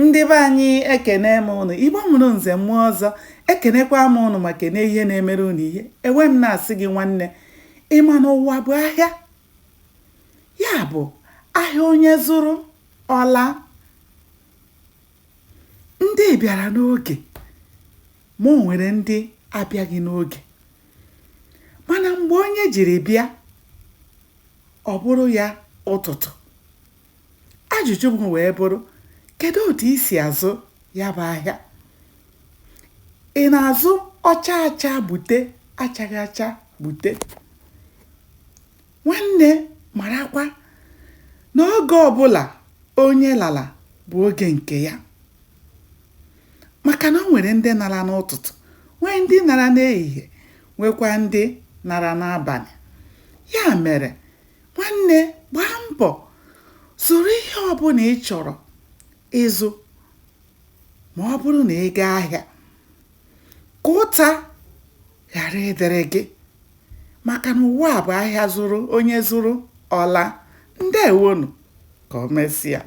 Ndị be anyị, ekene m ụnụ. Igbo mụrụ nze mụọ ọzọ, ekenekwa m ụnụ ma kene ihe na-emere ụnụ ihe. Ewe m na-asị gị, nwanne, ị ma na ụwa bụ ahịa? Ya bụ ahịa, onye zụrụ ọ laa. Ndị bịara n'oge, ma o nwere ndị abịaghị n'oge, mana mgbe onye jiri bịa, ọ bụrụ ya ụtụtụ. Ajụjụ m wee bụrụ, kedu otu i si azụ ya bụ ahịa? Ị na-azụ ọcha acha gbute, achaghị acha gbute? Nwanne, marakwa na oge ọbụla onye lara bụ oge nke ya, maka na o nwere ndị nara n'ụtụtụ, nwee ndị nara n'ehihie, nwekwa ndị nara n'abalị. Ya mere, nwanne, gbaa mbọ zụrụ ihe ọbụla ị chọrọ ịzụ ma ọ bụrụ na ị gaa ahịa, ka ụta ghara ịdịrị gị, maka na ụwa bụ ahịa, zụrụ onye zụrụ ọ laa. Ndewonu, ka o mesịa.